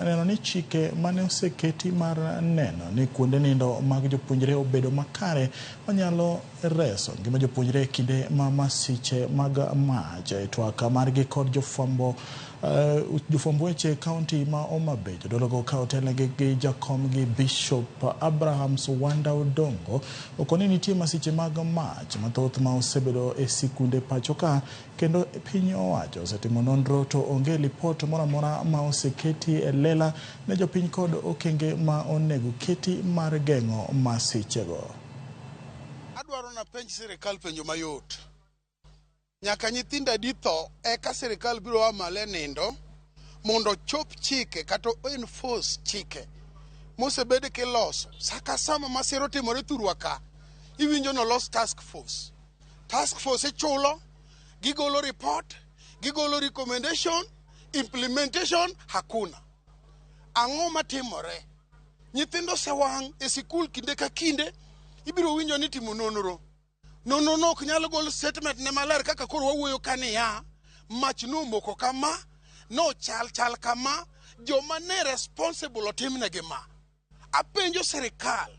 neno ni chike mane oseketi mar neno ni kuonde nindo mag jopuonjre obedo makare manyalo reso ngima jopuonjre e kinde ma masiche mag mach. E twak margi kod jofwambo weche e kaunti ma Homa Bay, jodologo ka otelnegi gi jakomgi Bishop Abraham Suwanda Odongo okoni nitie masiche mag mach mathoth ma osebedo e sikunde pacho ka, kendo piny owacho osetimo nonro to onge lipot moro amora ma oseketi e lela ne jopiny kod okenge ma onego keti mar geng'o masichego. Adwaro napenj sirikal penjo mayot. Nyaka nyithindo adi tho eka sirikal biro a malo e nindo mondo ochop chike kata enforce chike mosebed kiloso. Saka sama masira otimore thurwa ka, iwinjo nolos task force. Task force ichulo, gigolo report, gigolo recommendation, implementation hakuna. Ang'o matimore? Nyithindo osewang' e sikul kinde ka kinde, ibiro winjo ni timo nonro. Nonro no ok nyal gol statement ne maler kaka koro wawuoyo ka niya, mach nomoko kama, nochal chal kama, joma ne responsible otimnegi ma. Apenjo sirikal,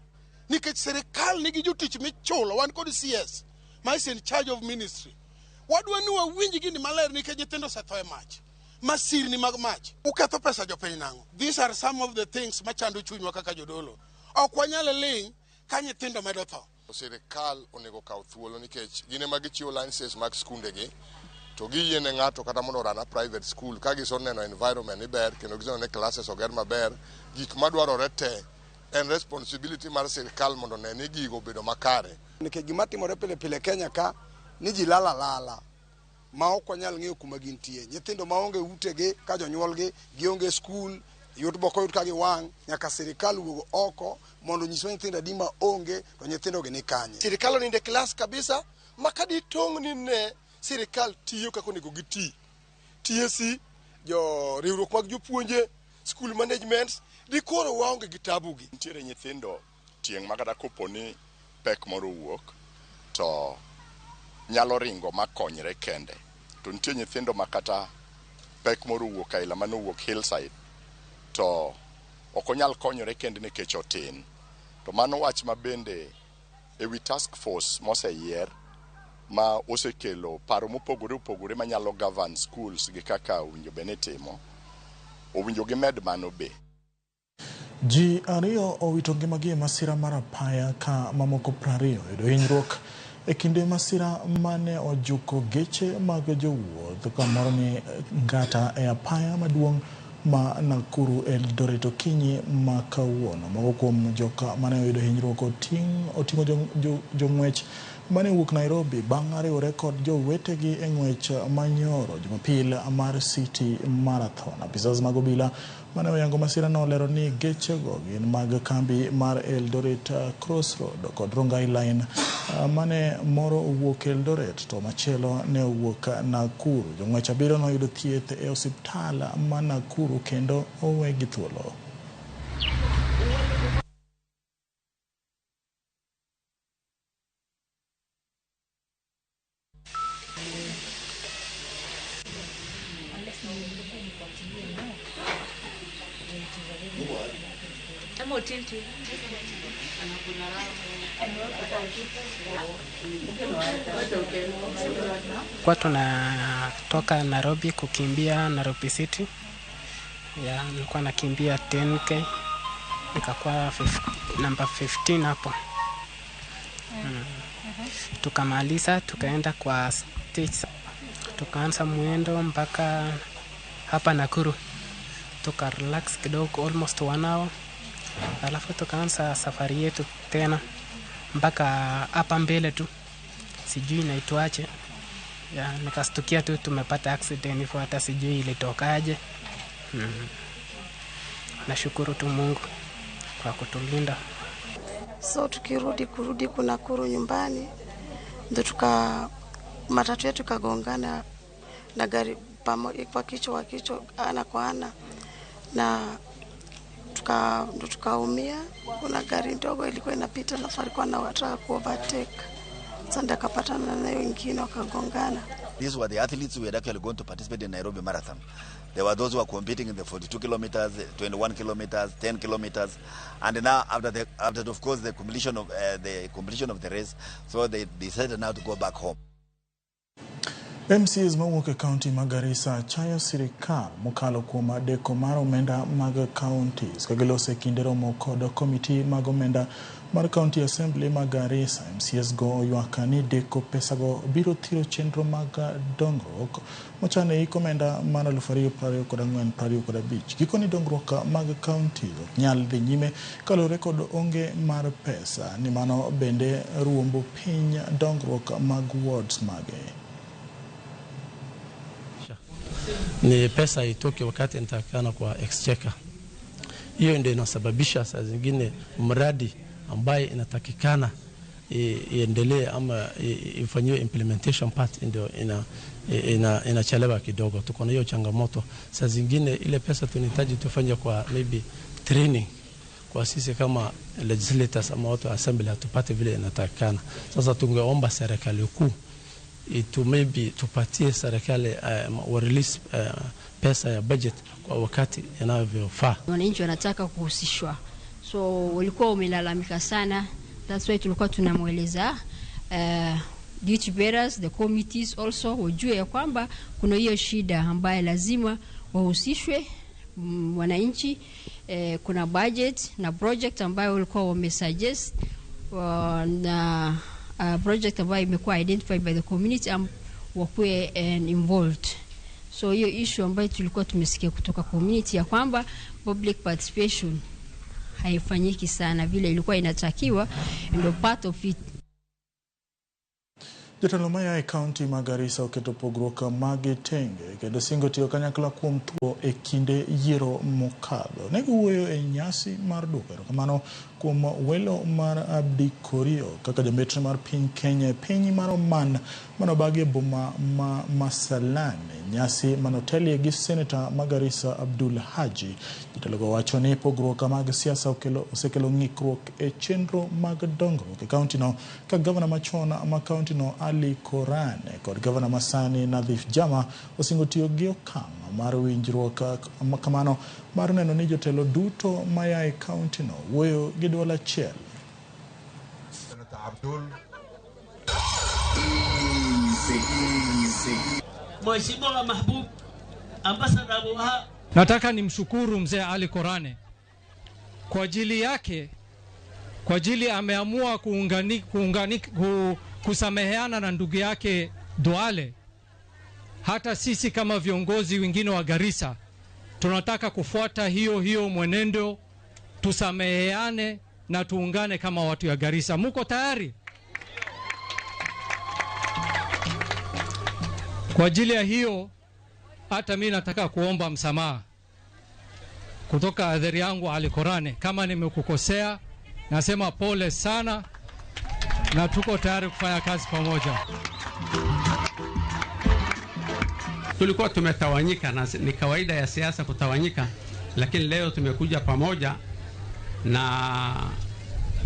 nikech sirikal nigi jotich michulo, wan kod CS ma is in charge of ministry. Wadwa ni wawinj gini maler nikech nyithindo osetho e mach. Masirni mag mach. Uketho pesa jopiny nang'o? These are some of the things machando chunywa kaka jodolo. Ok wanyal ling' ka nyithindo medo tho. Sirikal onego kaw thuolo nikech gin ema gichiwo licenses mag skundegi to giyiene ng'ato kata mondo orun a private school ka giseneno environment ni ber kendo giseneno ni classes oger maber, gik madwarore te en responsibility mar sirikal mondo one ni gigo obedo makare. Nikech gima timore pile pile Kenya ka ni ji lala lala ma ok wanyal ng'eyo kuma gintie. Nyithindo maonge utegi ka jonyuolgi gionge skul, yot boko yud ka giwang', nyaka sirikal wuog oko mondo onyiswa nyithindo adi ma onge to nyithindo gi ni kanye. Sirikal onindo e klas kabisa ma ka ditong' ni ne sirikal tiyo kaka onego giti. TSC, jo riwruok mag jopuonje, school management, dikoro waonge gi tabu gi. Nitiere nyithindo tieng' ma kata kopo ni pek moro owuok to nyalo ringo makonyre kende. To nitie nyithindo ma kata pek moro owuok aila manowuok hillside to ok onyal konyore kende nikech otin. To mano wach ma bende ewi task force moseyier ma osekelo paro mopogore opogore manyalo govern schools gi kaka owinjo bed ni itimo, owinjo gimed mano be. Ji ariyo owito ngimagi e masira mar apaya ka mamoko 20 oyudo hinyruok e kinde masira mane ojuko geche mag jowuoth kamoro ni Ngata e apaya maduong' ma Nakuru Eldoret okinyi ma kawuono. Moko kuom jok mane oyudo hinyruok oting'o jong'wech mane owuok Nairobi bang' riwore kod jowetegi e ng'wech manyoro Jumapil mar City Marathon. Apisas mag obila mane oyango masira no olero ni gechego gin mag kambi mar Eldoret Crossroad kod Rongai Line mane moro owuok Eldoret to machielo ne owuok Nakuru. Jong'wech 7 noyudo thieth e osiptal ma Nakuru kendo owegi thuolo. Kwa tunatoka Nairobi kukimbia Nairobi City. Ya, nilikuwa nakimbia 10K nikakuwa number 15 hapo. Tukamaliza tukaenda kwa stage, tukaanza mwendo mpaka hapa Nakuru. Tuka relax kidogo almost 1 hour. Alafu tukaanza safari yetu tena mpaka hapa mbele tu. Sijui inaitwaje. Ya, nikastukia tu tumepata accident hivyo hata sijui ilitokaje. Nashukuru tu Mungu kwa kutulinda. So tukirudi kurudi Nakuru nyumbani ndio tuka matatu yetu kagongana na gari pamoja kwa kichwa ana kwa ana na tukaumia. Kuna gari ndogo ilikuwa inapita na walikuwa wanataka ku overtake. Sasa ndakapatana na wengine wakagongana. These were the athletes who had actually gone to participate in Nairobi Marathon. There were those who were competing in the 42 kilometers, 21 kilometers, 10 kilometers, and now after of course the completion of the race, so they decided now to go back home. MCAs mawuok e kaunti ma Garissa chayo sirikal mokalo kuom deko mar omenda mag counties ka giloso e kinde romo kod komiti mag omenda mar County Assembly ma Garissa. MCAs go oywak ni deko pesago biro thiro chenro mag dongruok mochan e hik omenda mar 2024-2025. Gikoni dongruok mag counties ok nyal dhi nyime kaluwore kod onge mar pesa ni mano bende ruombo piny dongruok mag wards mage. Ni pesa itoke wakati inatakikana kwa exchequer. Hiyo ndio inasababisha saa zingine mradi ambaye inatakikana iendelee ama ifanyiwe implementation part ndio inachelewa kidogo. Tuko na hiyo changamoto. Saa zingine ile pesa tunahitaji tufanye kwa maybe training kwa sisi kama legislators ama watu assembly hatupate vile inatakikana. Sasa tungeomba serikali kuu itu maybe tupatie serikali wa release pesa ya budget kwa wakati inavyofaa. Wananchi wanataka kuhusishwa, so walikuwa wamelalamika sana. That's why tulikuwa tunamueleza duty bearers, the committees also wajue ya kwamba kuna hiyo shida ambayo lazima wahusishwe wananchi. Kuna budget na project ambayo walikuwa wamesuggest na project ambayo imekuwa identified by the community wakuwe involved. So hiyo issue ambayo tulikuwa tumesikia kutoka community ya kwamba public participation haifanyiki sana vile ilikuwa inatakiwa, ndio part of it. Jotelo maya e kaunti ma Garissa oketo pogruok mag tenge kendo singo tiyo kanyakla kuom thuo e kinde yiero mokadho. Ne giwuoyo e nyasi mar duoko erokamano kuom welo mar Abdi Korio kaka jambetre mar piny Kenya e piny mar Oman manobagi e boma ma Masalani. Nyasi manotelie gi seneta ma Garissa Abdul Haji. Jotelo wacho ni pogruok mag siasa osekelo ng'ikruok e chenro mag dongruok e kaunti no ka gavana machon ma kaunti no Ali Korane kod gavana masani Nadhif Jama osingo tiyo gi okang' mar winjruok kamano mar neno ni jotelo duto maya e kaunti no wuoyo gi duol achiel. Senator Abdul Mheshimiwa Mahbub Ambassador Abu. Nataka nimshukuru mzee Ali Korane kwa ajili yake, kwa ajili ameamua kusameheana na ndugu yake Duale. Hata sisi kama viongozi wengine wa Garissa tunataka kufuata hiyo mwenendo, tusameheane na tuungane kama watu ya Garissa. Muko tayari? Kwa ajili ya hiyo hata mimi nataka kuomba msamaha kutoka adhari yangu Ali Korane. Kama nimekukosea nasema pole sana, na tuko tayari kufanya kazi pamoja. Tulikuwa tumetawanyika na ni kawaida ya siasa kutawanyika, lakini leo tumekuja pamoja na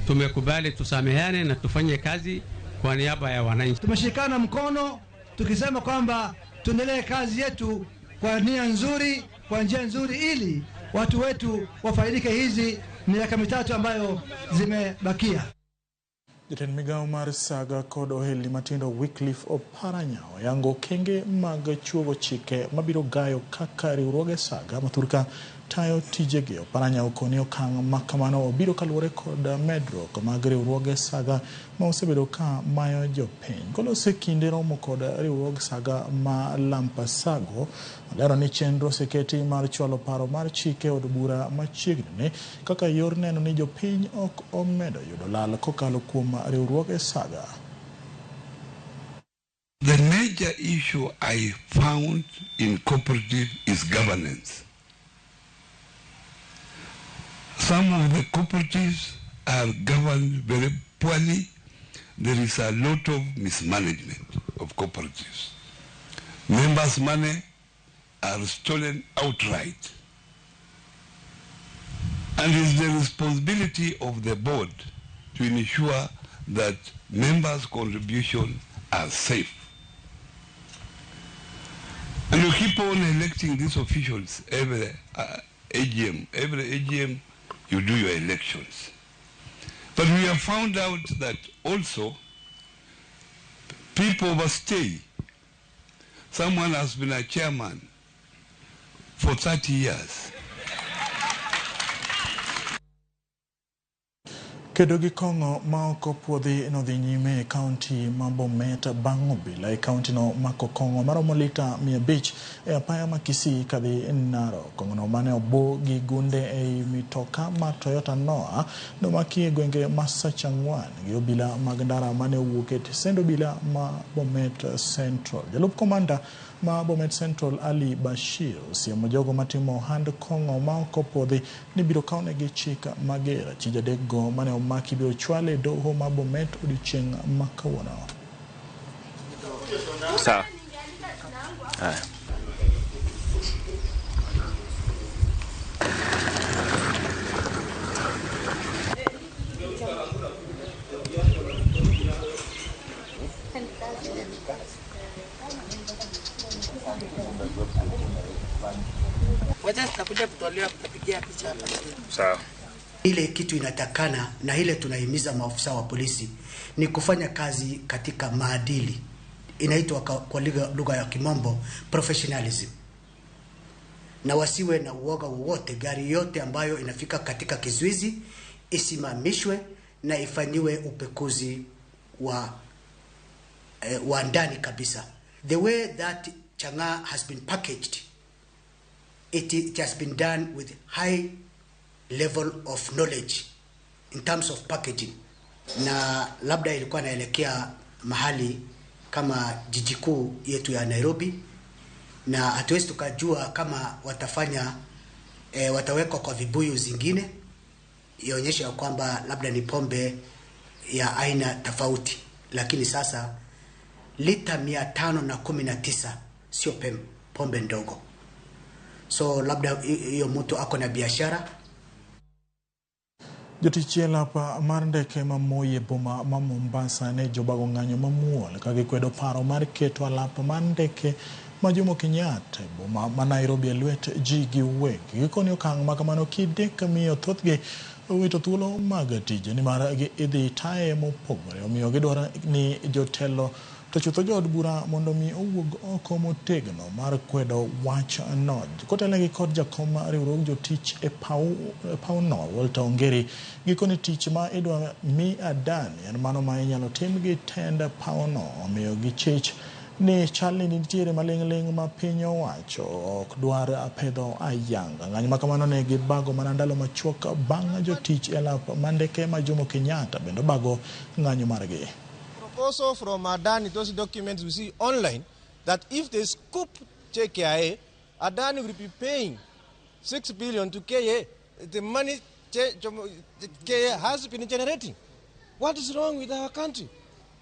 tumekubali tusameheane na tufanye kazi kwa niaba ya wananchi. Tumeshikana mkono tukisema kwamba tuendelee kazi yetu kwa nia nzuri, kwa njia nzuri, ili watu wetu wafaidike hizi miaka mitatu ambayo zimebakia. Jatend migao mar saga kod ohelni matindo Wycliffe Oparanya oyango okenge mag chuogo chike mabiro gayo kaka riwruoge saga mathurka tayo tijegi. Oparanya okoni okang' ma kamano obiro kaluwore kod medruok mag riwruoge saga ma osebedo ka mayo jopiny. Koloso e kinde romo kod riwruog saga ma Lampasago, olero ni chenro oseketi mar chwalo paro mar chike od bura machiegni ni kaka yor neno ni jopiny ok omedo yudo lal kokalo kuom riwruoge saga. The major issue I found in cooperative is governance. Some of the cooperatives are governed very poorly. There is a lot of mismanagement of cooperatives. Members' money are stolen outright. And it's the responsibility of the board to ensure that members' contributions are safe. on electing these officials every AGM. Every AGM, you do your elections. But we have found out that also people overstay. Someone has been a chairman for 30 years. Kedo gi kong'o ma ok opuodhi nodhi nyime e kaunti ma Bomet bang' obila e kauntino mako kong'o maromo lita 500 e apaya ma Kisii kadhi Narok. Kong'ono mane obo gi gunde ei mitoka mar Toyota Noah nomaki e gwenge ma Sachang'wan gi obila mag ndara mane owuok e tesend obila ma Bomet Central. Jalup komanda ma Bomet Central Ali Bashir osiemo jogo matimo ohand kong'o ma ok opuodhi ni biro kawnegi chik mager. Achije adekgo mane omaki biro chwal e doho ma Bomet odiochieng' ma kawuono. Sawa. Haya. Wacha tutakuja kutolewa kutapigia picha hapa. Sawa. Ile kitu inatakana na ile tunahimiza maafisa wa polisi ni kufanya kazi katika maadili, inaitwa kwa lugha ya kimombo professionalism, na wasiwe na uoga wowote. Gari yote ambayo inafika katika kizuizi isimamishwe na ifanyiwe upekuzi wa ndani kabisa. The way that chang'aa has been packaged, it has been done with high level of knowledge in terms of packaging, na labda ilikuwa naelekea mahali kama jiji kuu yetu ya Nairobi, na hatuwezi tukajua kama watafanya watawekwa kwa vibuyu zingine ionyeshe kwamba labda ni pombe ya aina tofauti. Lakini sasa lita 519 sio pombe ndogo, so labda hiyo mtu ako na biashara. Jotich e lap mar ndeke ma Moi e boma ma Mombasa ne jobago ng'anyo mamuol ka gikwedo paro mar keto alap mar ndeke ma Jomo Kenyatta e boma ma Nairobi e lwet ji giwegi. Gikoni okang' ma kamano kidek miyo thothgi owito thuolo mag tije nimar idhi taye mopogore, omiyo gidwaro ni jotelo to chutho jood bura mondo mi owuog oko motegno mar kwedo wachno. Kotelnegi kod jakom riwruog jotich e pawno Walter Ongeri, gikone tich ma idwa mi Adani en mano ma inyalo tim gi tend pawno, omiyo gichich ni chalni nitiere maling'ling' ma piny owacho ok dwar pedho ayanga. Ng'anyo ma kamano ne gibago mana ndalo machuok bang' jotich e lap mar ndeke ma Jomo Kenyatta bende obago ng'anyo margi. Proposal from Adani, those documents we see online, that if they scoop JKIA, Adani will be paying 6 billion to KA. The money KA has been generating. What is wrong with our country?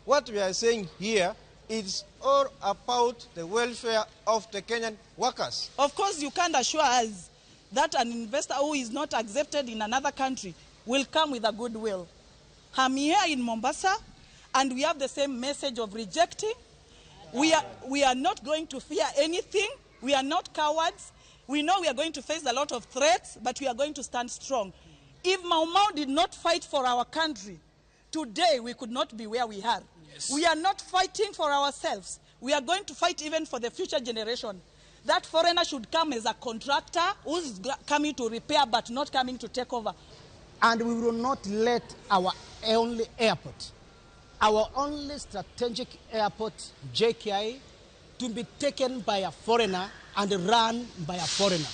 What we are saying here is all about the welfare of the Kenyan workers. Of course, you can't assure us that an investor who is not accepted in another country will come with a goodwill. I'm here in Mombasa, and we have the same message of rejecting. We are not going to fear anything. We are not cowards. We know we are going to face a lot of threats, but we are going to stand strong. If Mau Mau did not fight for our country, today we could not be where we are. Yes. We are not fighting for ourselves. We are going to fight even for the future generation. That foreigner should come as a contractor who is coming to repair but not coming to take over. And we will not let our only airport, our only strategic airport, JKIA, to be taken by a foreigner and run by a foreigner.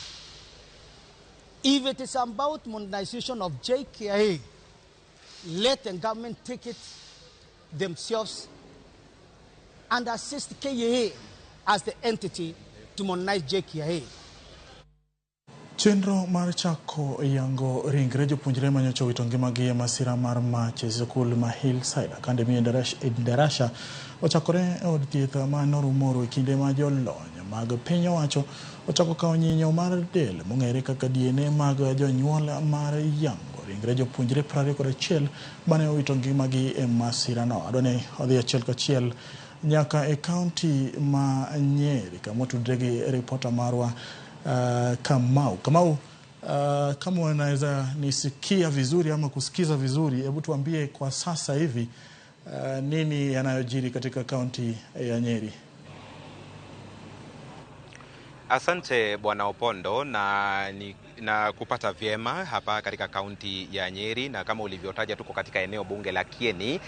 If it is about modernization of JKIA, let the government take it themselves and assist KAA as the entity to modernize JKIA. Chenro mar chako yango ringre jopuonjre manyocha owito ngimagi e masira mar mach e sikul ma Hillside Academy e Ndarasha ochakore e od thieth ma Norumoro e kinde ma jolony mag piny owacho ochako kawo nyinyo mar del mong'ere kaka DNA mag jonyuol mar yango ringre jopuonjre 21 mane owito ngimagi e masirano. Adwa ni odhi achiel kachiel nyaka e kaunti ma Nyeri kama otudre gi ripota marwa Kamau. Kamau, kama unaweza nisikia vizuri ama kusikiza vizuri, hebu tuambie kwa sasa hivi nini yanayojiri katika kaunti ya Nyeri? Asante Bwana Opondo na kupata vyema hapa katika kaunti ya Nyeri, na kama ulivyotaja tuko katika eneo bunge la Kieni,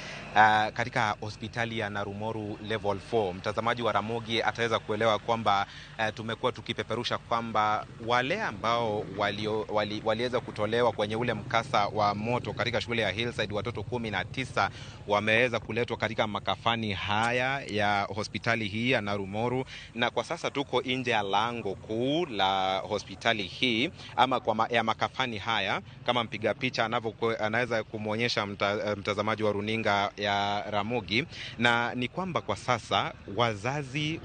katika hospitali ya Narumoru Level 4. Mtazamaji wa Ramogi ataweza kuelewa kwamba tumekuwa tukipeperusha kwamba wale ambao waliweza kutolewa kwenye ule mkasa wa moto katika shule ya Hillside, watoto 19 wameweza kuletwa katika makafani haya ya hospitali hii ya Narumoru, na kwa sasa tuko nje ya lango kuu la hospitali hii ama ya makafani haya, kama mpiga picha anaweza kumwonyesha mtazamaji wa runinga ya Ramogi. Na ni kwamba kwa sasa wazazi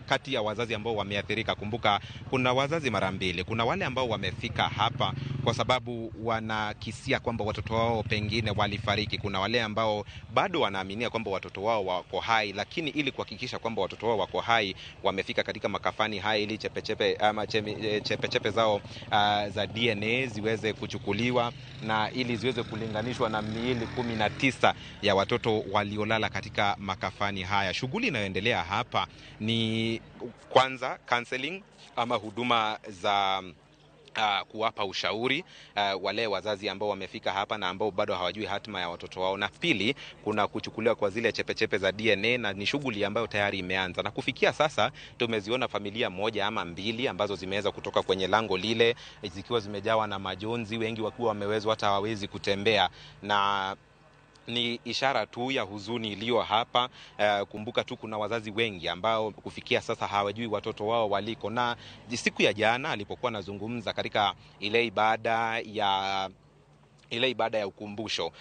kati ya wazazi ambao wameathirika, kumbuka kuna wazazi mara mbili, kuna wale ambao wamefika hapa kwa sababu wanakisia kwamba watoto wao pengine walifariki, kuna wale ambao bado wanaaminia kwamba watoto wao wako hai, lakini ili kuhakikisha kwamba watoto wao wako hai wamefika katika makafani haya ili chepechepe ama chepechepe zao za DNA ziweze kuchukuliwa na ili ziweze kulinganishwa na miili 19 ya watoto waliolala katika makafani haya. Shughuli inayoendelea hapa ni kwanza counseling ama huduma za kuwapa ushauri wale wazazi ambao wamefika hapa na ambao bado hawajui hatima ya watoto wao, na pili kuna kuchukuliwa kwa zile chepechepe za DNA, na ni shughuli ambayo tayari imeanza, na kufikia sasa tumeziona familia moja ama mbili ambazo zimeweza kutoka kwenye lango lile zikiwa zimejawa na majonzi, wengi wakiwa wamewezwa hata hawawezi kutembea, na ni ishara tu ya huzuni iliyo hapa. Kumbuka tu kuna wazazi wengi ambao kufikia sasa hawajui watoto wao waliko. Na siku ya jana alipokuwa anazungumza katika ile ibada ya ukumbusho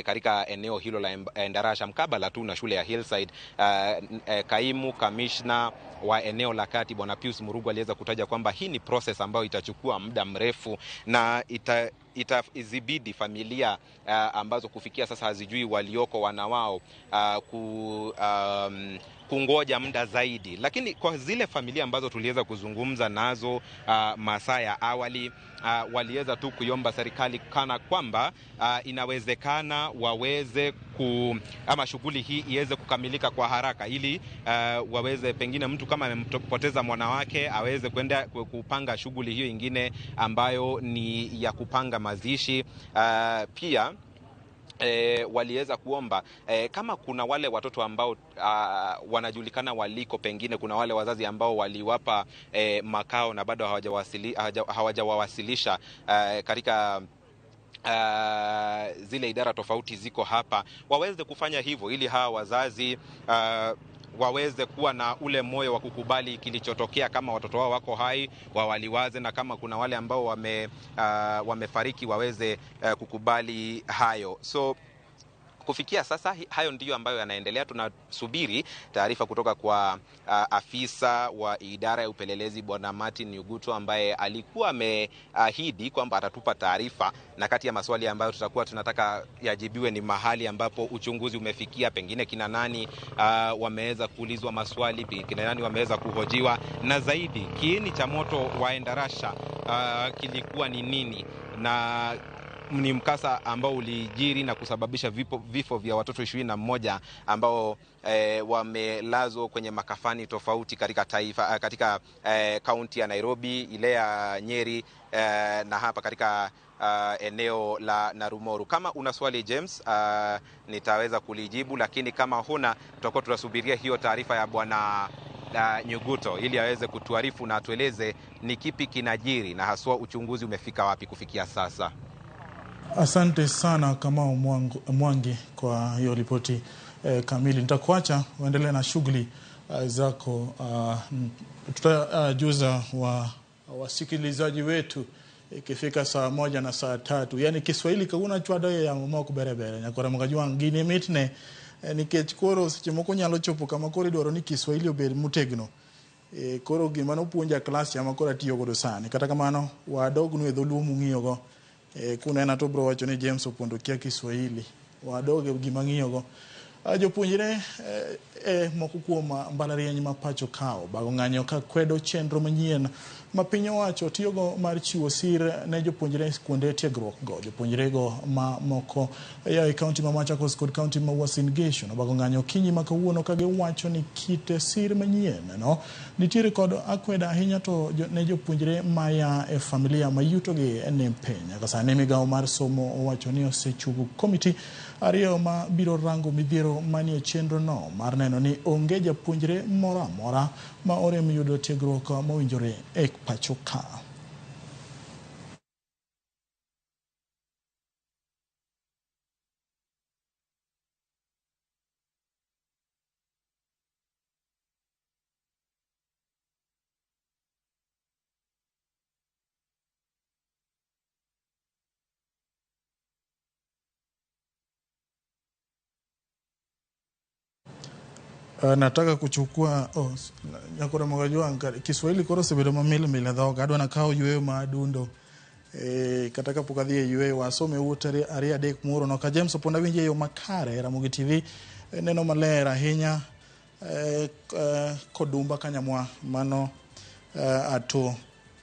katika eneo hilo la Endarasha mkabala tu na shule ya Hillside, kaimu kamishna wa eneo la kati Bwana Pius Murugu aliweza kutaja kwamba hii ni process ambayo itachukua muda mrefu na itazibidi familia ambazo kufikia sasa hazijui walioko wana wao kungoja muda zaidi. Lakini kwa zile familia ambazo tuliweza kuzungumza nazo masaa ya awali, waliweza tu kuiomba serikali kana kwamba inawezekana waweze ama shughuli hii iweze kukamilika kwa haraka ili waweze pengine mtu kama amempoteza mwana wake aweze kwenda kupanga shughuli hiyo ingine ambayo ni ya kupanga mazishi. Pia waliweza kuomba kama kuna wale watoto ambao wanajulikana waliko, pengine kuna wale wazazi ambao waliwapa makao na bado hawajawawasilisha katika zile idara tofauti ziko hapa, waweze kufanya hivyo ili hawa wazazi waweze kuwa na ule moyo wa kukubali kilichotokea. Kama watoto wao wako hai wawaliwaze, na kama kuna wale ambao wamefariki waweze kukubali hayo. So kufikia sasa hayo ndiyo ambayo yanaendelea. Tunasubiri taarifa kutoka kwa afisa wa idara ya upelelezi Bwana Martin Nyuguto ambaye alikuwa ameahidi kwamba atatupa taarifa, na kati ya maswali ambayo tutakuwa tunataka yajibiwe ni mahali ambapo uchunguzi umefikia, pengine kina nani wameweza kuulizwa maswali, kina nani wameweza kuhojiwa, na zaidi kiini cha moto wa Endarasha kilikuwa ni nini, na ni mkasa ambao ulijiri na kusababisha vifo vya watoto 21 ambao wamelazwa kwenye makafani tofauti katika taifa, katika kaunti ya Nairobi, ile ya Nyeri, na hapa katika eneo la Narumoru. Kama una swali James, nitaweza kulijibu, lakini kama huna tutakuwa tunasubiria hiyo taarifa ya Bwana Nyuguto ili aweze kutuarifu na atueleze ni kipi kinajiri na haswa uchunguzi umefika wapi kufikia sasa. Asante sana Kamau Mwangi kwa hiyo ripoti kamili. Nitakuacha uendelee na shughuli zako. Tutajuza wasikilizaji wetu ikifika saa 1 na saa 3. Yani Kiswahili kauna chwado ya moko berebere nyakora mkajua ngini mitne nikech koro seche moko nyalo chopo kama koro idwaro ni Kiswahili obed motegno. Koro gima nopuonja klas ya makoro atiyo godo sani. Kata kamano wadognu e dholuo mung'iyogo. Kunena to bro wacho ni James Opondo kia Kiswahili. Wadoge gima ng'iyogo. Jopuonjre moko kuom mbalariany ma pacho kao bago ng'anyo ka kwedo chenro manyien ma piny owacho tiyogo mar chiwo sir ne jopuonjre kuonde tiegruok go. Jopuonjre go ma moko ya e kaunti ma Machakos kod kaunti ma Uasin Gishu nobago ng'anyo okinyi ma kawuono ka giwacho ni kit sir manyien no nitiere kod akweda ahinya to ne jopuonjre maya e familia ma yutogi ni piny. Nyaka sani migawo mar somo owacho ni osechugo komiti ariyo ma biro rango midhiero manie chenro no mar neno ni onge japuonjre moro amora ma orem yudo tiegruok mowinjore e pacho ka. Nataka kuchukua nyakora magajua Kiswahili koro osebedo mamil mil e dhoga adwa nakaw yweyo ma adundo kata kapok adhi e yweyo wasome ute ariyo adek muoro ka James Oponda winjo e yo makare Ramogi TV neno maler ahinya kodumba kanyamwa mano ato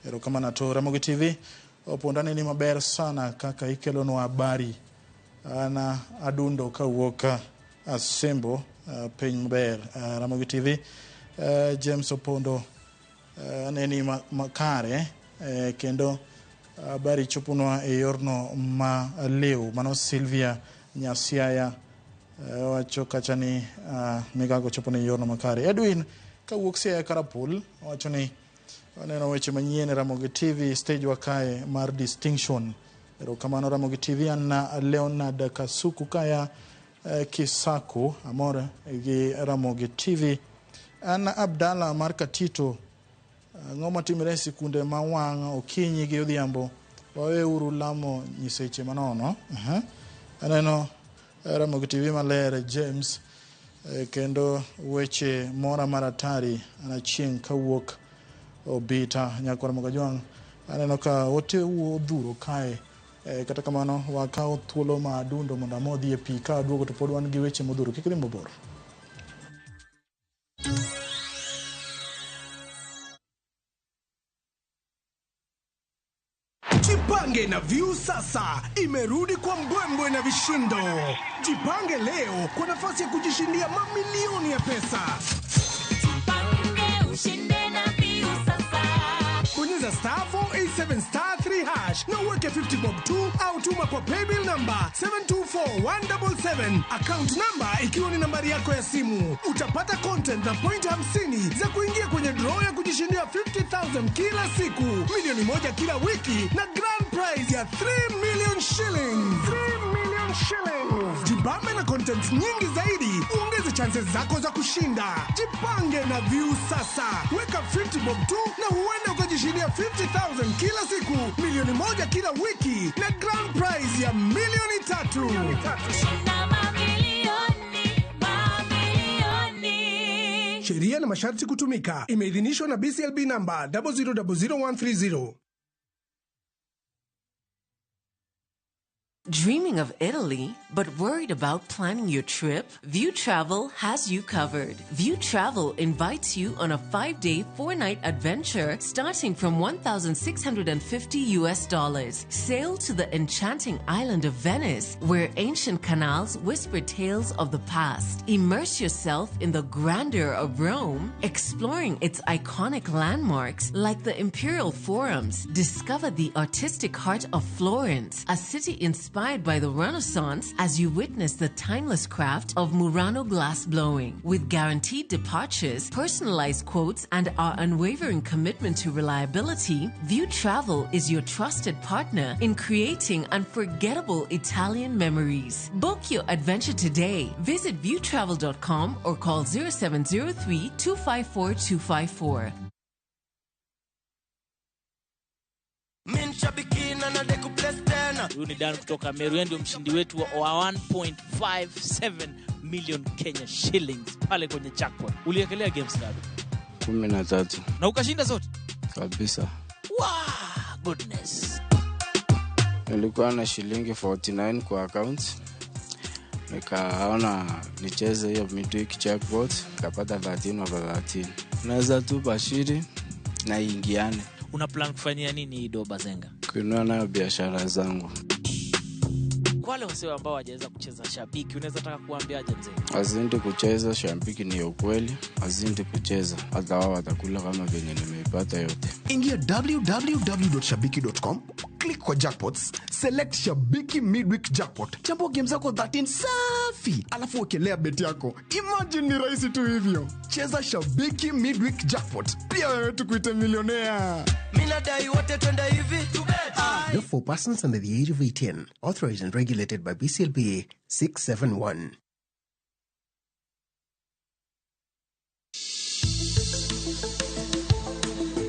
erokamano ato Ramogi TV Oponda neni maber sana kaka ikelonwa habari ana adundo kawuok Asembo piny maber Ramogi TV James Opondo aneni makare kendo habari choponwa e yorno ma liw mano Sylvia Nyasiaya wacho kacha ni migago chopone e yorno makare. Edwin kawuok Siaya Karapul wacho ni waneno weche manyien e Ramogi TV stage wa kae mar distinction. Erokamano Ramogi TV. An Leonard Kasuku kaya Kisaku amor gi Ramogi TV. An Abdalla mar Katito, ang'o matimore e sikunde ma wang' okinyi gi odhiambo? Waweuru lamo nyiseche manono. Aneno Ramogi TV maler James kendo weche mora mar atari anachieng' kawuok Obita nyakwar Mogajwang'. Aneno ka ote odhuro kae. Kata kamano wakawo thuolo ma adundo mondo amodhi e pi ka aduogo to pod wan gi weche modhuro. Kik idhi mabor. Jipange na View sasa imerudi kwa mbwembwe na vishindo. Jipange leo kwa nafasi ya kujishindia mamilioni ya pesa. Jipange ushinde na View sasa. Bonyeza star 487 star 3 hash na uweke 50 bob 2 au tuma kwa paybill number 724177, account number ikiwa ni nambari yako ya simu. Utapata content na point 50 za kuingia kwenye draw ya kujishindia 50,000 kila siku, milioni 1 kila wiki na grand prize ya 3 million shillings. 3 million shillings. Jibambe na content nyingi zaidi, uongeze chances zako za kushinda. Jipange na View sasa. Weka 50 bob 2 na huenda ukajishindia 50,000 kila siku, milioni 1 kila wiki na grand prize ya milioni 3. Shinda mamilioni, mamilioni. Sheria na masharti kutumika. Imeidhinishwa na BCLB number 0000130. Dreaming of Italy, but worried about planning your trip? View Travel has you covered. View Travel invites you on a 5-day, 4-night adventure starting from $1,650 US. Sail to the enchanting island of Venice, where ancient canals whisper tales of the past. Immerse yourself in the grandeur of Rome, exploring its iconic landmarks like the Imperial Forums. Discover the artistic heart of Florence, a city inspired by the Renaissance, as you witness the timeless craft of Murano glass blowing. With guaranteed departures, personalized quotes, and our unwavering commitment to reliability, View Travel is your trusted partner in creating unforgettable Italian memories. Book your adventure today. Visit viewtravel.com or call 0703 254 254. Huyu ni Dan kutoka Meru, yeye ndio mshindi wetu wa 1.57 million Kenya shillings pale kwenye jackpot. Uliekelea games ngapi? 13. Na ukashinda zote? Kabisa. Wow, goodness. Nilikuwa na shilingi 49 kwa account. Nikaona nicheze hiyo midweek jackpot, nikapata 13 over 13. Naweza tu bashiri na iingiane. Una plan kufanyia nini hii do, Bazenga? Kuinua nayo biashara zangu. Kwa wale wasee ambao hawajaweza kucheza Shabiki, unaweza taka kuambiaje, mzee? Wazidi kucheza Shabiki, ni ukweli, wazidi kucheza, hata wao watakula kama venye nimeipata yote. Ingia www.shabiki.com, click kwa jackpots, select Shabiki Midweek Jackpot, chambua game zako 13 safi, alafu wekelea bet yako. Imagine ni rahisi tu hivyo. Cheza Shabiki Midweek Jackpot, pia wewe tukuite milionea. Minadai wote twende hivi. Not for persons under the age of 18. Authorized and regulated by BCLBA 671.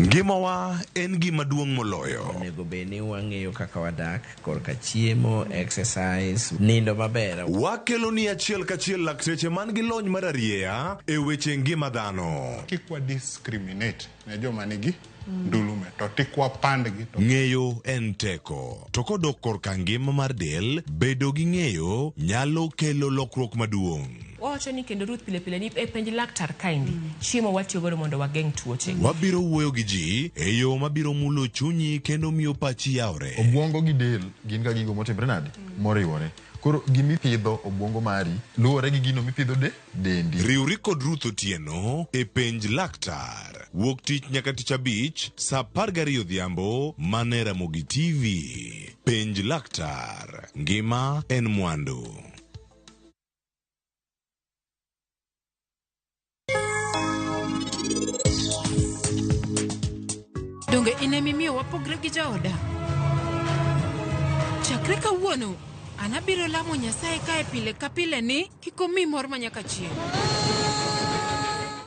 Ngimawa en gima duong' moloyo. Onego bed ni wang'eyo kaka wadak korka chiemo, exercise, nindo maber. Wakelo ni achiel kachiel lakteche man gi lony mar arieya e weche ngima dhano. Kik wa discriminate ne joma nigi ndulume to tik wapandgi to Ng'eyo en teko. To kodok korka ngima mar del, bedo gi ng'eyo nyalo kelo lokruok maduong'. Wawacho ni kendo Ruth pile pile ni e penj laktar kaendi chiemo watiyo godo mondo wageng' tuoche. Wabiro wuoyo gi ji e yo mabiro mulo chunyi kendo miyo pachi yawre. Obwongo gi del gin ga gigo motimre nade? Moriwore. Koro gimipidho obwongo mari luwore gi gino mipidho de dendi. Riwri kod Ruth Otieno e Penj Laktar. Wuok tich nyaka tich abich saa 12 odhiambo mane Ramogi TV. Penj Laktar. Ngima en mwandu. Donge in emimiyo wapogre gi jaoda? Chakre kawuono, an abiro lamo Nyasaye kae pile ka pile ni kik omi mor ma nyaka chieng'.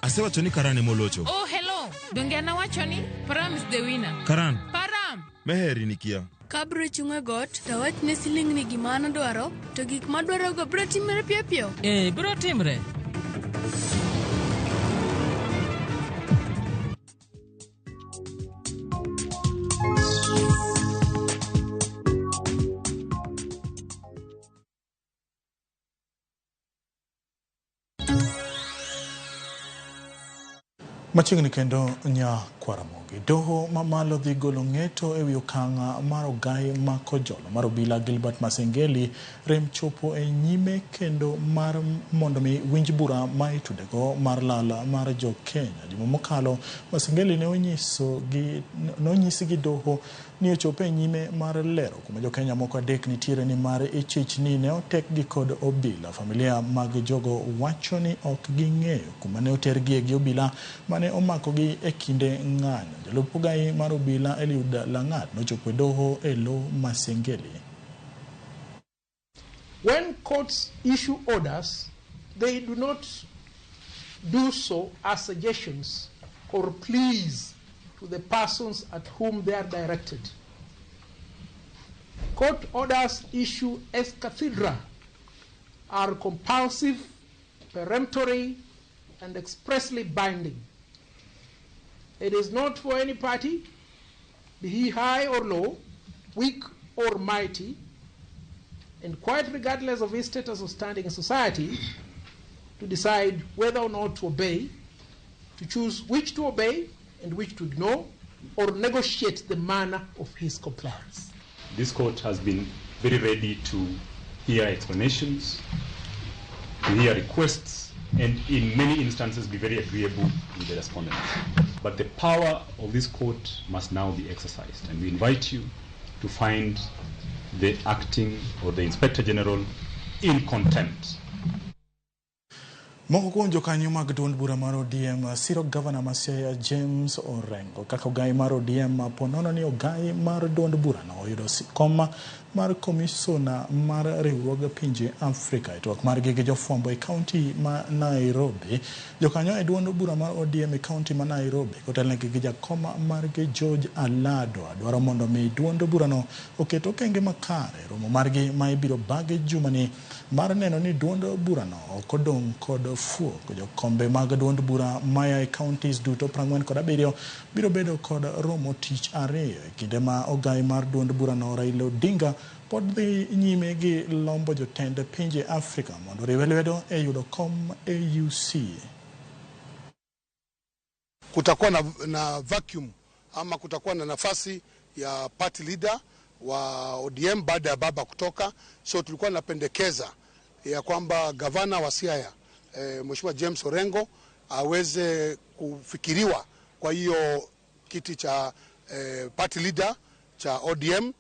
Asewacho ni Karan emolocho. Oh, hello. Donge an awacho ni Param is the winner. Karan. Param. Meheri nikia. Kabro chung' e got to awach ne silingni gima an adwaro, to gik madwarogo biro timore piyo piyo. Eh, biro timre. Machiegni kendo nya Kwaramogi. Doho mamalo dhi golo ng'eto ewi okang' mar ogai mako jolo mar obila Gilbert Masengeli rem chopo e nyime kendo mar mondo mi winj bura ma itudego mar lal mar jo Kenya. Juma mokalo Masengeli ne onyisi gi doho ni ochopo e nyime mar lero kuma jo Kenya moko adek nitiere ni mar ichich ni ne otekgi kod obila. Familia mag jogo wacho ni ok ging'eyo kuma ne otergie gi obila mane omakogi e kinde ng'anyo. Jalup ogai mar obila Eliud Langat nochopo e doho e lo Masengeli. When courts issue orders, they do not do so as suggestions or pleas to the persons at whom they are directed. Court orders issued ex cathedra are compulsive, peremptory, and expressly binding. It is not for any party, be he high or low, weak or mighty, and quite regardless of his status or standing in society, to decide whether or not to obey, to choose which to obey and which to ignore, or negotiate the manner of his compliance. This court has been very ready to hear explanations, to hear requests, and in many instances be very agreeable with the respondents. But the power of this court must now be exercised, and we invite you to find the acting or the Inspector General in contempt. Moko kuom jokanyo mag duond bura mar ODM siro gavana ma Siaya James Orengo kaka ogai mar ODM ponono ni ogai mar duond burano oyudo kom mar komisona mar riwruog pinje Afrika. E twak margi gi jofwambo e kaunti ma Nairobi, jokanyo e duond bura mar ODM e kaunti ma Nairobi kotelnegi gi jakom margi George Alado dwaro mondo mi duond burano oket okenge makare romo margi ma ibiro bagi jumani mar neno ni duond burano ok odong' kod fuok. Jokombe mag duond bura maya e counties duto 47 biro bedo kod romo tich ariyo e kinde ma ogai mar duond burano Raila Odinga pod dhi nyime gi lombo jotend pinje Afrika mondo oriwe lwedo e yudo kom AUC. Kutakuwa na vacuum ama kutakuwa na nafasi ya party leader wa ODM baada ya baba kutoka. So tulikuwa napendekeza ya kwamba gavana wa Siaya Mheshimiwa James Orengo aweze kufikiriwa kwa hiyo kiti cha party leader cha ODM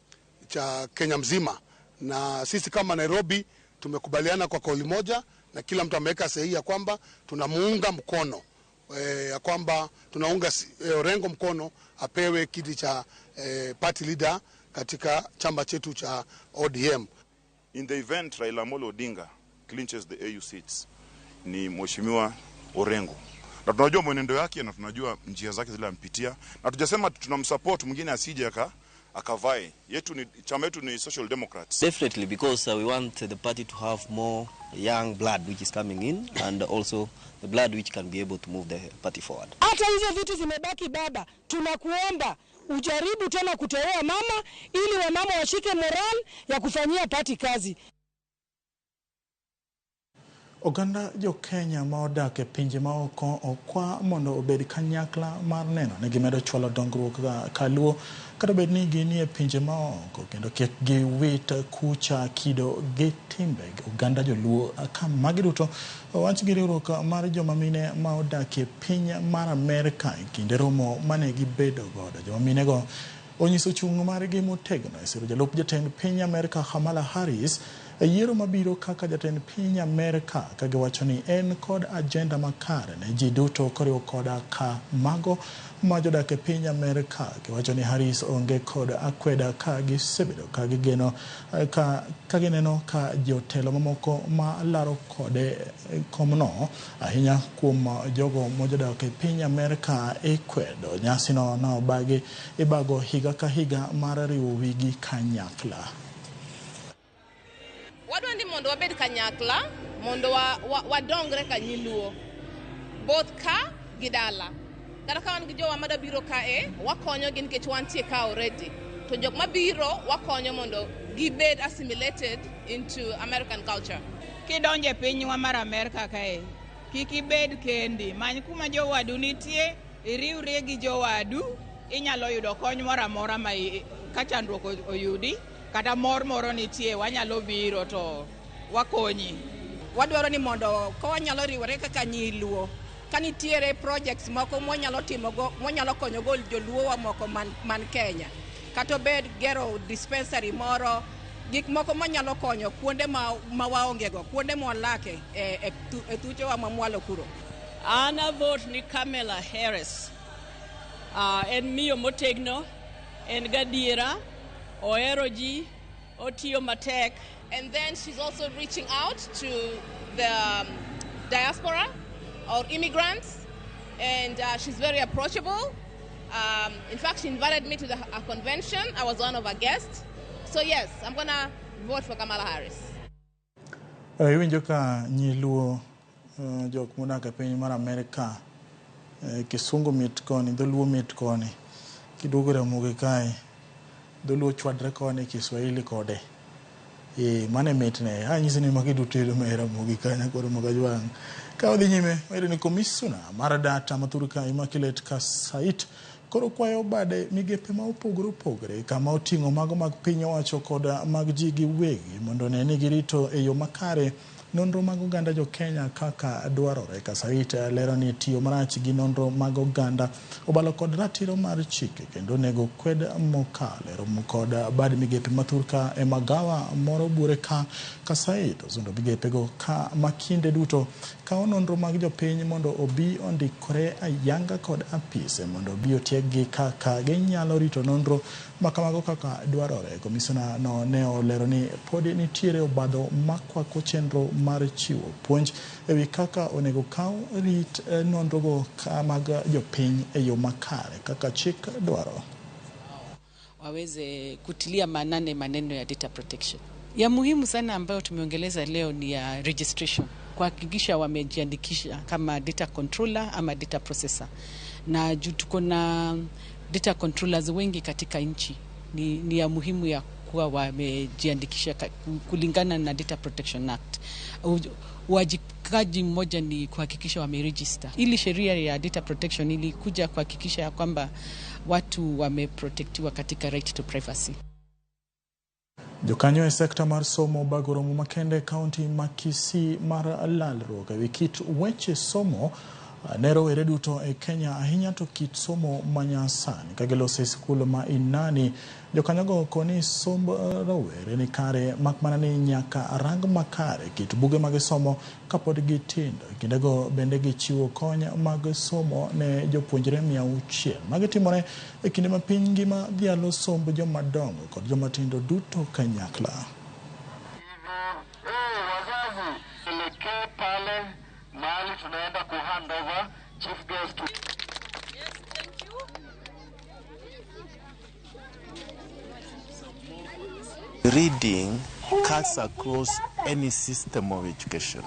cha Kenya mzima. Na sisi kama Nairobi tumekubaliana kwa kauli moja na kila mtu ameweka sahihi ya kwamba tunamuunga mkono, ya kwamba tunaunga Orengo mkono apewe kiti cha party leader katika chama chetu cha ODM. In the event Raila Amolo Odinga clinches the AU seats, ni Mheshimiwa Orengo. Na tunajua mwenendo yake na tunajua njia zake zile ampitia, na tujasema tunamsupport mwingine asije akavae. Yetu ni chama yetu ni Social Democrats. Definitely, because we want the party to have more young blood which is coming in, and also the blood which can be able to move the party forward. Hata hizo vitu zimebaki baba, tunakuomba ujaribu tena kuteua mama ili wamama washike moral ya kufanyia party kazi. Oganda jo Kenya ma odak e pinje ma oko okwa mondo obed kanyakla mar neno ni gimedo chwalo dongruok kaluo kata bed ni ginie pinje ma oko kendo kik giwit kucha kido gi timbe oganda joluo. Ka magi duto owach gi riwruok mar joma mine ma odak e piny mar Amerka e kinde romo mane gibedo godo. Joma mine go onyiso chung' margi motegno e siro jalup jatend piny Amerka Kamala Harris e yiero mabiro kaka jatend piny Amerka, ka giwacho ni en kod agenda makare ne ji duto koriwo koda ka mago ma jodak e piny Amerka. Giwacho ni Harris onge kod akweda ka gisebedo ka gigeno ka gineno ka jotelo mamoko ma laro kode komno, ahinya kuom jogo mojodak e piny Amerka ikwedo. Nyasino nobagi ibago higa ka higa mar riwo wigi kanyakla. Wadwa ni mondo wabed kanyakla, mondo wadongre ka nyiluo, both ka gi dala. Kata ka wan gi jowa madabiro kae, wakonyo gi nikech wantie ka already. To jok mabiro wakonyo mondo gibed assimilated into American culture. Kidonje pinywa mar Amerka kae, kik ibed kendi, many kuma jowadu nitie, iriwri gi jowadu, inyalo yudo kony moro amora ma ka chandruok oyudi. Kata mor moro nitie, wanyalo biro to wakonyi. Wadwaro ni mondo ka wanyalo riwore kaka nyiluo, ka nitiere projects moko mwanyalo timogo, mwanyalo konyogo joluo wa moko man Kenya, kata obed gero dispensary moro, gik moko manyalo konyo kuonde ma waongego, kuonde mwalake e thuchewa ma mwalo kuro. An a vote ni Kamala Harris. En miyo motegno, en gadiera, ohero ji, otiyo matek. And then she's also reaching out to the diaspora or immigrants, and she's very approachable. In fact, she invited me to a convention. I was one of her guests. So yes, I'm gonna vote for Kamala Harris. Iwinjo ka nyiluo jok modak e piny mar Amerka, kisungu mit koni, dholuo mit koni, kiduogo Ramogi kae dholuo chwadre koni, Kiswahili kode. Mane mitne. Anyisi ni magi duto yudo e Ramogi kanyo koro Mogajwang'. Ka wadhi nyime, wayudo ni komisona mar data mathur ka Immaculate Kasait koro kwayo bade migepe ma opogore opogore kama oting'o mago mag piny owacho kod mag ji giwegi mondo one ni girito e yo makare nonro mag oganda jo Kenya kaka dwarore. Kasait lero ni tiyo marach gi nonro mag oganda obalo kod ratiro mar chike kendo onego kwed mokalo. Romo kod bad migepe mathur ka e magawa moro buore ka Kasait osundo migepego ka ma kinde duto kawo nonro mag jopiny mondo obi ondikore ayanga kod apise mondo obi otieggi kaka ginyalo rito nonro makamago kaka dwarore. Komisona no ne olero ni pod nitiere obadho makwako chenro mar chiwo puonj ewi kaka onego kaw rit nonrogo mag jopiny e yo makare kaka chik dwaro. Waweze kutilia maanane maneno ya data protection. Ya muhimu sana ambayo tumeongeleza leo ni ya registration, kuhakikisha wamejiandikisha kama data controller ama data processor. Na juu tuko na data controllers wengi katika nchi, ni ya muhimu ya kuwa wamejiandikisha kulingana na Data Protection Act. Uwajibikaji mmoja ni kuhakikisha wameregister. Ili sheria ya data protection ilikuja kuhakikisha ya kwamba watu wameprotectiwa katika right to privacy. Jokanyo e sekta mar somo bago romo makende e kaunti ma Kisii mar lalruok ewi kit weche somo ne rowere duto e Kenya, ahinya to kit somo manyasani ka giloso e sikul ma Inani. Jokanyogo koni somb rowere ni kare, mak mana ni nyaka rang makare kit buge magisomo kapod gitindo. E kindego bende gichiwo kony mag somo ne jopuonjre 600. Magi timore e kinde ma piny ngima dhialo somb jomadongo kod jomatindo duto kanyakla. Reading cuts across any system of education.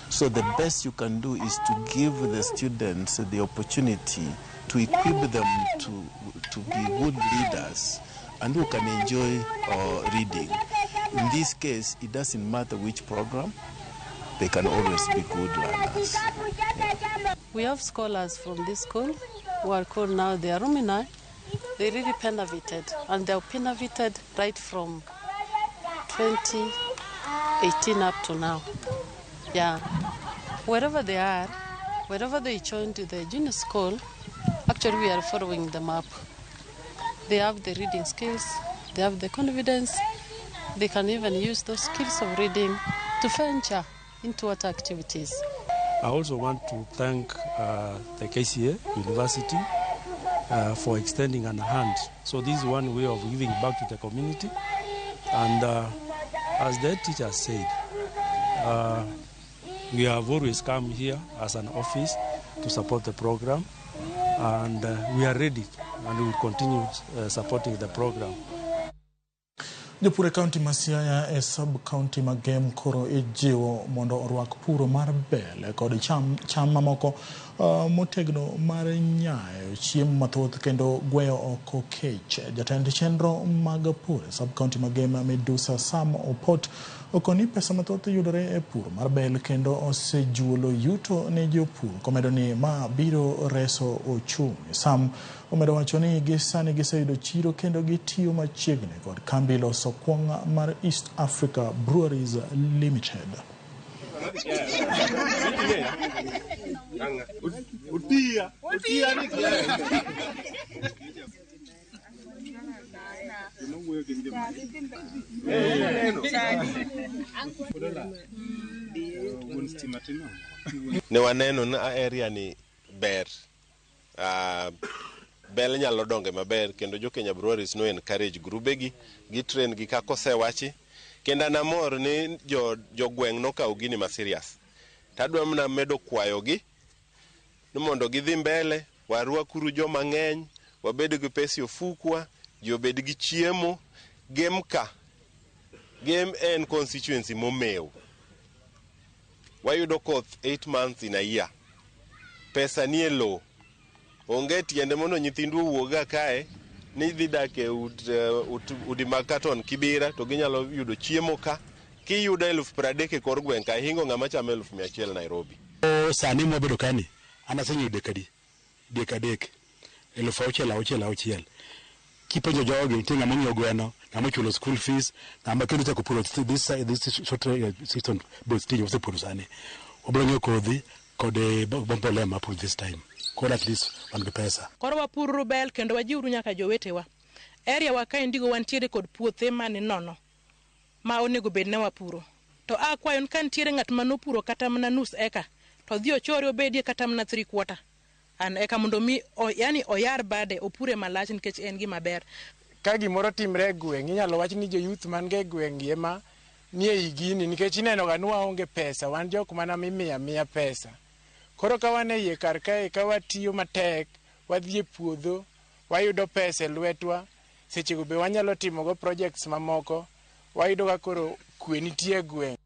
So the best you can do is to give the students the opportunity to equip them to be good leaders and who can enjoy reading. In this case, it doesn't matter which program, they can always be good learners. Yeah. We have scholars from this school who are called now the alumni. They really benefited, and they benefited right from 2018 up to now. Yeah. Wherever they are, wherever they joined the junior school, actually we are following them up. They have the reading skills, they have the confidence, they can even use those skills of reading to venture into other activities. I also want to thank the KCA University for extending an hand. So this is one way of giving back to the community. And as the teacher said, we have always come here as an office to support the program, and we are ready and we will continue supporting the program. Jopur e kaunti ma Siaya e sub-county ma Gem koro ijiwo mondo orwak puro mar bel kod cham mamoko motegno mar nyayo chiemo mathoth kendo gweyo oko kech. Jatend chenro mag pur e sub-county ma Gem Medusa Sam Opot okoni pesa mathoth yudore e pur mar bel kendo osejuolo yuto ne jopur, komedo ni ma biro reso ochumi. Sam omedo wacho ni gi sani giseyudo chiro kendo gitiyo machiegni kod kambi loso kwong' mar East Africa Breweries Limited. Ne waneno ni area ni ber. Bel nyalo donge maber kendo jo Kenya Breweries no encourage grubegi gi train gi kaka osewachi, kendo an amor ni jogweng' nokawo gini ma serious. Tadwa mana medo kwayogi ni mondo gidhi mbele, warwakuru joma ng'eny, wabed gi pesa e ofukwa, ji obed gi chiemo. Gem ka Gem en constituency momew. Wayudo koth 8 months in a year. Pesa nie lowo. Onge tiende mondo nyithindwa owuog kae ni dhi dak e udi mag katon Kibera to ginyalo yudo chiemo ka. Kiyudo 30,000 e kor gweng' ka ihingo ng'ama chamo 100,000 Nairobi. Sani mwabedo kani an asenyiewo dek adi? Dek adek. 6,000 6,000. Kipenjo jogi nitie ng'ama onyiewo gweno, ng'ama ochulo school fees, ng'ama kendo ochako puro this short season both tij osepuro sani. Wabiro nyiewo kodhi kod mbolea mar pur this time. Koro at least wan gi pesa. Koro wapururu bel kendo wajiwuru nyaka jowetewa. Area wa kaendigo wantiere kod puothe mani nono ma onego bed ne wapuro. To akwayo ni ka nitiere ng'at manopuro kata mana nus eka, to odhi ochore obedie kata mana 3/4 an eka mondo mi yani oyar bade opure malach nikech en gima ber. Ka gimoro timre e gweng', inyalo wach ni jo youth man ga e gweng' gi ema nie ei gini nikech ineno ga ni waonge pesa, wan jok mana mimiyo amiya pesa. Koro ka wan e iye kar kae, ka watiyo matek, wadhi e puodho, wayudo pesa e lwetwa, sechego be wanyalo timogo projects mamoko, wayudo ka koro kwe nitie e gweng'.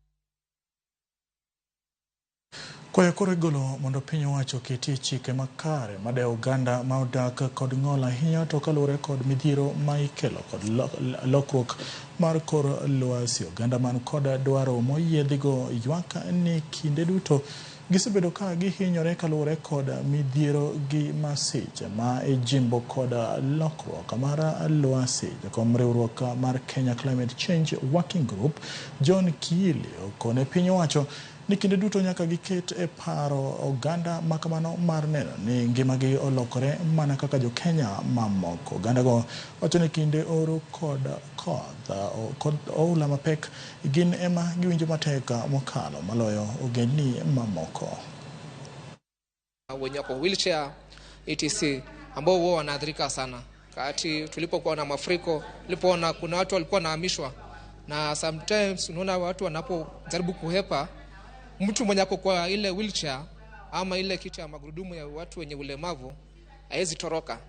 Kwayo koro igolo mondo piny owacho oketie chike makare madewo oganda ma odak kod ng'ol ahinya to kaluwore kod midhiero ma ikelo kod lokruok mar kor lwasi. Oganda man kod dwaro moyiedhigo ywak ni kinde duto gisebedo ka gihinyore kaluwore kod midhiero gi masiche ma ijimbo kod lokruok mar lwasi. Jakom riwruok mar Kenya Climate Change Working Group John Kiili okone piny owacho ni kinde duto nyaka giket e paro oganda makamano mar neno ni ngimagi olokore mana kaka jo Kenya mamoko. Ogandago wacho ni kinde oro kod koth kod oula mapek gin ema giwinjo matek mokalo maloyo ogendni mamoko. Wenye wako wheelchair etc ambao wao wanaathirika sana. Kati tulipokuwa na mafuriko, tulipoona kuna watu walikuwa wanahamishwa, na sometimes unaona watu wanapojaribu kuhepa, mtu mwenye ako kwa ile wheelchair ama ile kiti ya magurudumu ya watu wenye ulemavu haezi toroka.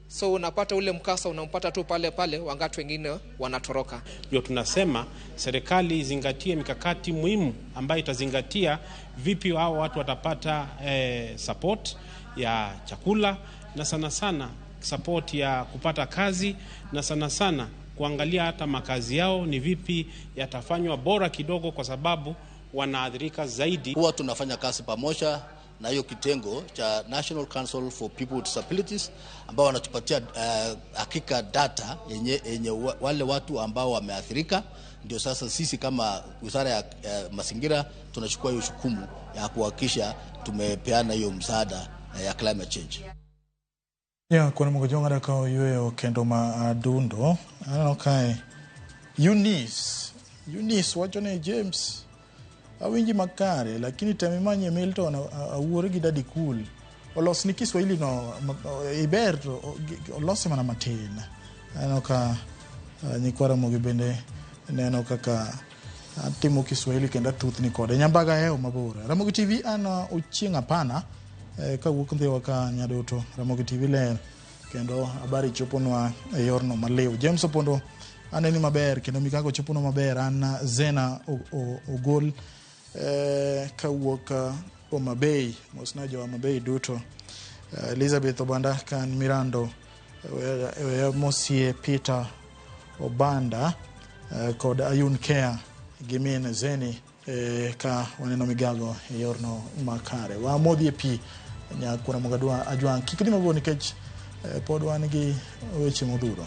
So unapata ule mkasa unampata tu pale pale, wangati wengine wanatoroka. Ndio tunasema serikali izingatie mikakati muhimu ambayo itazingatia vipi hao watu watapata support ya chakula, na sana sana support ya kupata kazi, na sana sana kuangalia hata makazi yao ni vipi yatafanywa bora kidogo, kwa sababu wanaathirika zaidi. Huwa tunafanya kazi pamoja na hiyo kitengo cha National Council for People with Disabilities ambao wanatupatia hakika data yenye wale watu ambao wameathirika. Ndio sasa sisi kama Wizara ya Mazingira tunachukua hiyo jukumu ya kuhakikisha tumepeana hiyo msaada ya climate change. Ya kuna mgojonga daka yueyo kendo madundo aneno kae Eunice wacho ni James awinji makare lakini temimanye Milton awuore gi Daddy Cool olos ni Kiswahili no iber to olose mana matin. Aneno ka nyikwa Ramogi bende neno kaka atimo Kiswahili kendo athuthni kode. Nyambaga hewo mabor. Ramogi TV an Ochieng' Apana kawuok Ndhiwa ka Nyadoto. Ramogi TV ler kendo habari choponwa e yorno maliw. James Opondo aneni maber kendo Mikago choponwa maber. An Zena Ogol kawuok Homa Bay, mosna jo Homa Bay duto. Elizabeth Obanda kan Mirando Mosie Peter Obanda kod Ayun Kea gi min Zeni ka waneno migago e yorno makare. Wamodhi e pi nyakura Mogadwa Ajwang' kik dhi mabor nikech pod wan gi weche modhuro.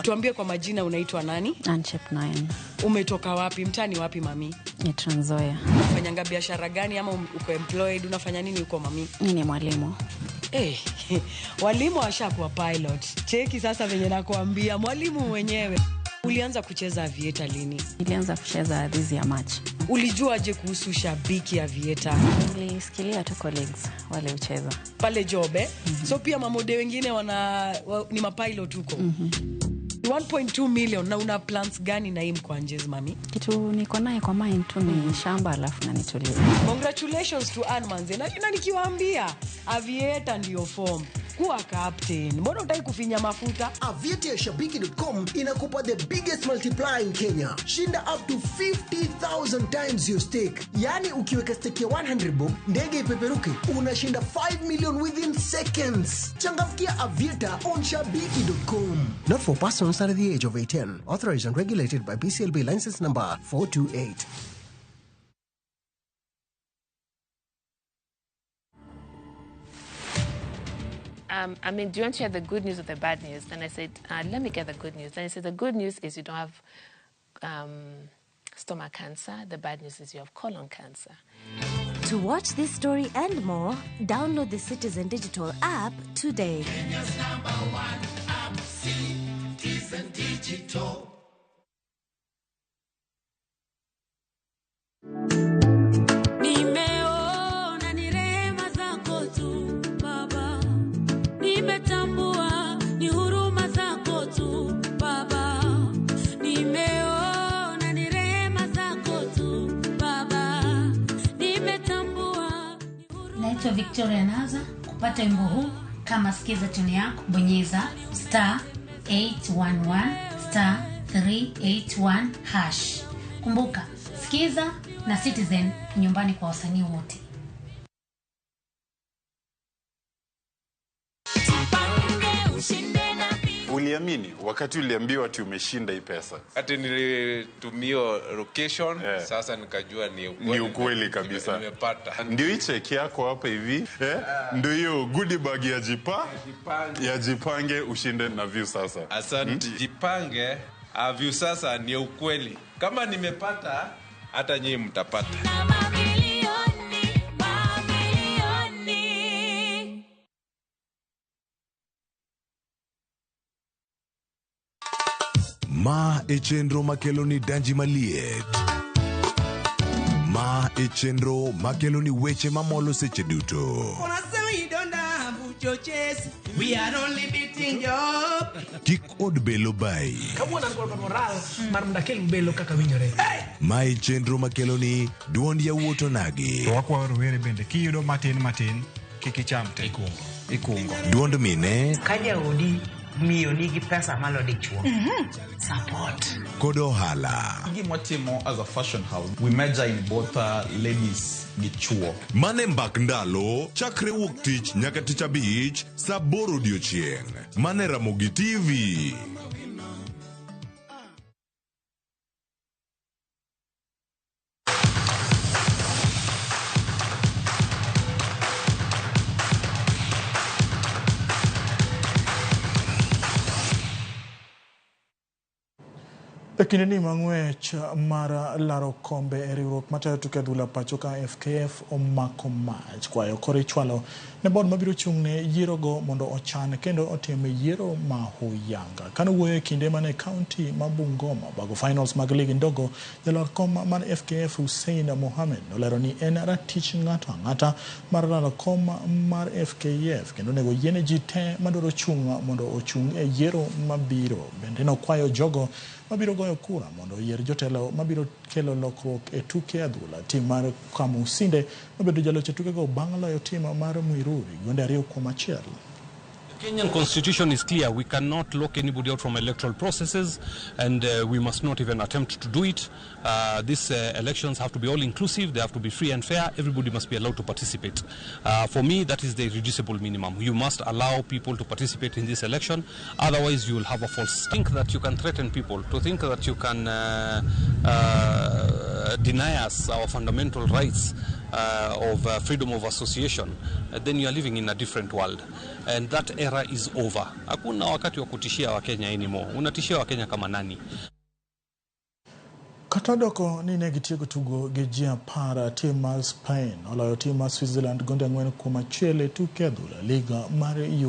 Tuambie kwa majina, unaitwa nani? Anchep 9. Umetoka wapi? Mtani wapi mami? Ni Trans Nzoia. Unafanyanga biashara gani ama uko employed? Unafanya nini huko mami? Mimi ni mwalimu. Walimu washakuwa pilot. Cheki sasa venye nakuambia, mwalimu mwenyewe. Ulianza kucheza Aviator lini? Nilianza kucheza this year March. Ulijuaje kuhusu shabiki Aviator? Nilisikilia tu colleagues wale ucheza pale job eh? So pia mamode wengine ni mapilot huko. 1.2 million. Na una plans gani na hii mkwanjezi mami? Kitu niko naye kwa mind tu ni shamba alafu na nitulie. Congratulations to Ann Manze. Na nikiwaambia Aviator ndio form. Kuwa captain. Mbona hutaki kufinya mafuta? Aviator Shabiki.com inakupa the biggest multiplier in Kenya. Shinda up to 50,000 times your stake. Yani ukiweka stake ya 100 bob, ndege ipeperuke, unashinda 5 million within seconds. Changamkia Aviator on Shabiki.com. Not for persons under the age of 18. Authorized and regulated by BCLB license number 428. I mean, do you want to hear the good news or the bad news? Then I said, let me get the good news. Then he said, the good news is you don't have stomach cancer. The bad news is you have colon cancer. To watch this story and more, download the Citizen Digital app today. Kenya's number one app, Citizen Digital. Nimeona ni rehema zako tu Baba, nimetambua ni huruma zako tu Baba, nimeona ni rehema zako tu Baba, nimetambua. Naitwa Victoria Naza. Kupata wimbo huu Kama Skiza tune yako, bonyeza star 811 star 381 hash. Kumbuka, Skiza na Citizen nyumbani kwa wasanii wote. Uliamini wakati uliambiwa ati umeshinda hii pesa? Ati nilitumia location, sasa nikajua ni ukweli. Ni ukweli kabisa. Nimepata. Ndio hii cheki yako hapa hivi, eh? Ndio hiyo goodie bag ya ya Jipange ushinde na Viusasa. Asante. Jipange, Viusasa ni ukweli. Kama nimepata, hata nyinyi mtapata. Ma e chenro makelo ni danji maliet. Ma e chenro makelo ni weche mamolo seche duto. We are only beating job. Kik od belo bai. Kawuono an kod moral mar mondo akel belo kaka winjore. Ma e chenro makelo ni duond yawuot onagi. To wakwayo rowere bende kiyudo matin matin kik icham te. Ikungo. Duond mine. Ka jaodi miyo nigi pesa malo dichuo. Support. Kod ohala. Gima watimo as a fashion house, we major in both ladies gi chuo. Mane mbak ndalo chakre wuok tich nyaka tich abich saa aboro odiochieng'. Mane Ramogi TV. E kindeni ma ng'wech mar laro kombe e riwruok matayo tuke adhula pacho ka FKF omako mach. Kwayo koro ichwalo ne board mabiro chung' ne yierogo mondo ochan kendo otim yiero ma huyanga. Kane owuoyo e kinde mane kaunti ma Bungoma bago finals mag ligi ndogo, jalor kom mar FKF Hussein Mohamed nolero ni en ratich ng'ato ang'ata mar laro kom mar FKF kendo onego yiene ji te madwaro chung' mondo ochung' e yiero mabiro. Bende nokwayo jogo mabiro goyo kura mondo oyier jotelo mabiro kelo lokruok e tuke adhula. Tim mar Kamusinde nobedo jaloch e tukego bang' loyo tim mar Muiruri gonde 2-1. The Kenyan constitution is clear. We cannot lock anybody out from electoral processes, and we must not even attempt to do it. These elections have to be all-inclusive. They have to be free and fair. Everybody must be allowed to participate. For me, that is the irreducible minimum. You must allow people to participate in this election. Otherwise, you will have a false think that you can threaten people, to think that you can deny us our fundamental rights of freedom of association, then you are living in a different world. And that era is over. Hakuna wakati wa kutishia Wakenya anymore. Unatishia Wakenya kama nani? Kata odoko ni ne gitieko tugo gi ji 10, tim mar Spain oloyo tim mar Switzerland gonde 4-1 e tuke adhula liga mar